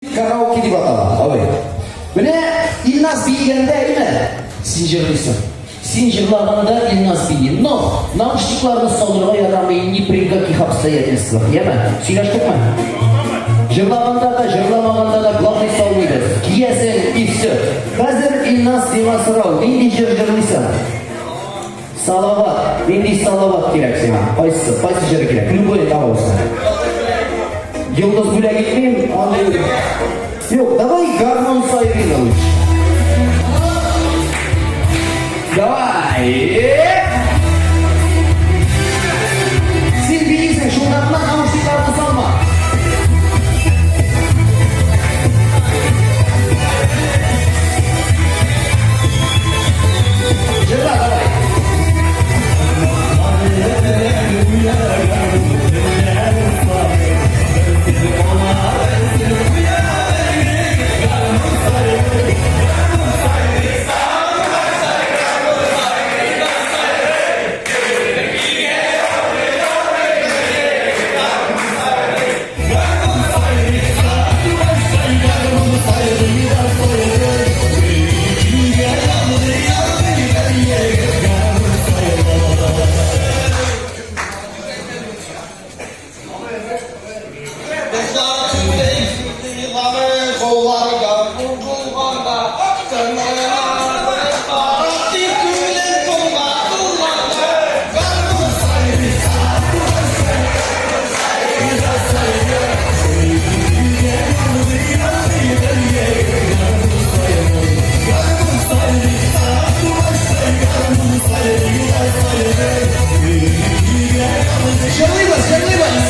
Караоке дип атала, абый. Менә Илназ биегәндә, әйме, син җырлыйсың. Син җырлаганда Илназ бии. Но наушникларны салырга ярамый ни при каких обстоятельствах, яме? Сөйләштекме? Җырлаганда да, җырламаганда да главный салмыйбыз. Киясең и все. Хәзер Илназ сиңа сорау, нинди җыр җырлыйсың? Салават. Нинди салават кирәк сиңа? Кайсы? Кайсы җыр кирәк? Любой табабыз. Йолдыз бүләк итмим, андый. Юк, давай гармун сайрыйны лучше. Давай! Син биисең, шуннан наушникларны салма. Җырла, давай. Җырлыйбыз, җырлыйбыз!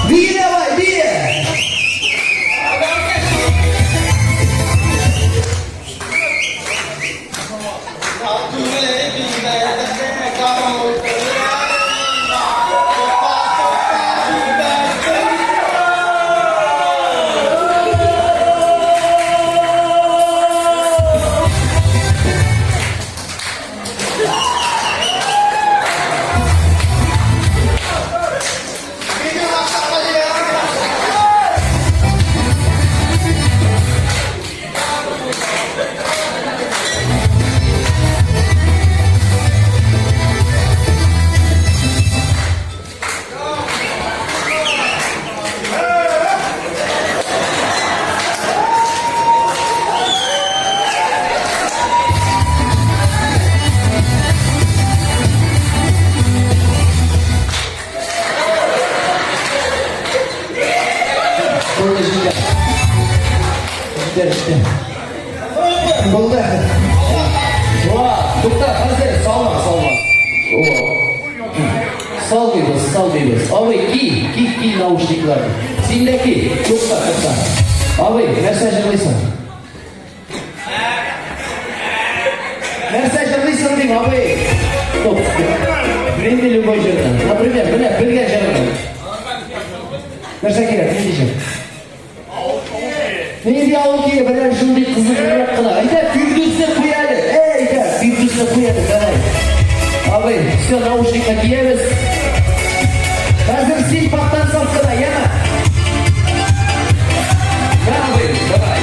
Бие давай, бие! Булды җитә. Җитә, җитә. Булды. Ва, тукта, хәзер салма, салма. О. Салмыйбыз, салмыйбыз. Абый, ки, ки, ки наушниклар. Син дә ки. Тукта, тукта. Абый, нәрсә җырлыйсың? Нәрсә җырлыйсың дим, абый? Стоп. Нинди любой җырны. Например, менә белгән җырыңны. Нәрсә кирәк, нинди җыр? Нинди авыл көе, берәр шундый кызыграк кына. Әйдә, Фирдүсне куй әле. Әйдә, Фирдүсне куй әле, давай. Абый, все, наушникны киябез. Хәзер син подтанцовкада, яме? Да, абый, давай.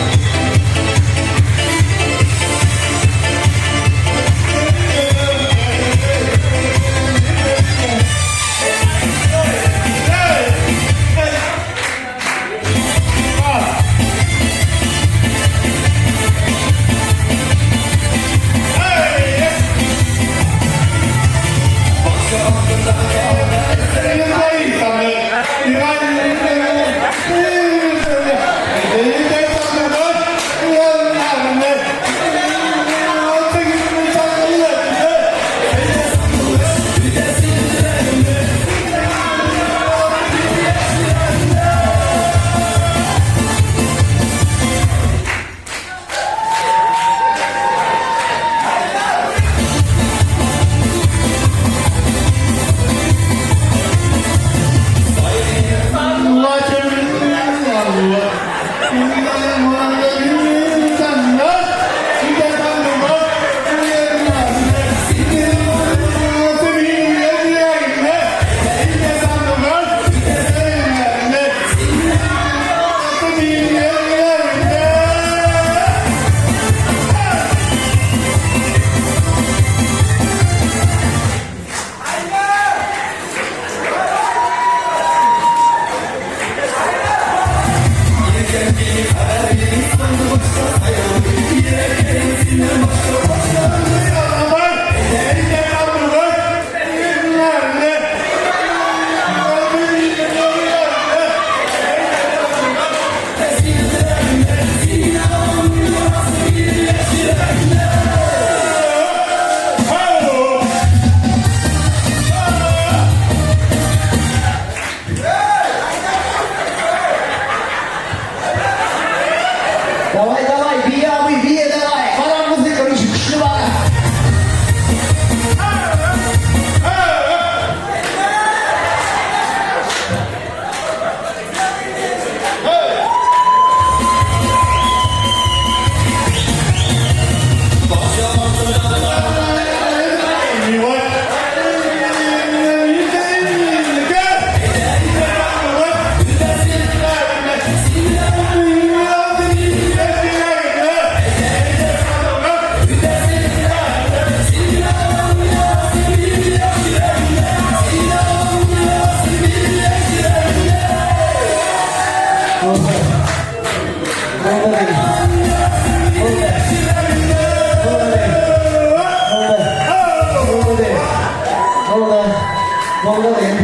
Булды мин.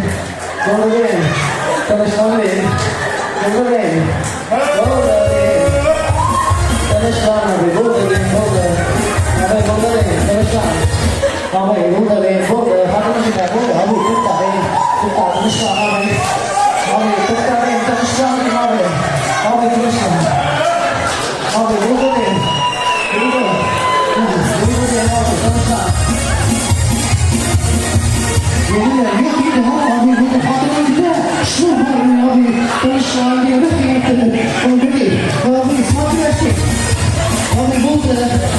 Булды мин. Тынычлан мин. Булды мин. Булды мин. Тынычлан, абый, булды мин, булды. Абый, булды мин, тынычлан. Абый, булды мин, булды. Хатыным җитә, булды. Абый, тукта, мин. Тукта, тынычлан, абый. Абый, тукта, мин, тынычлан, мин, абый. Абый, тынычлан. Абый, булды мин. Булды. Булды мин, абый, тынычлан. Булды, юк инде, абый, булды, хатыным җитә. Что бар, мин, абый, тынычлан, мин, рәхмәт. Абый, абый, смотрящий. Абый, булды.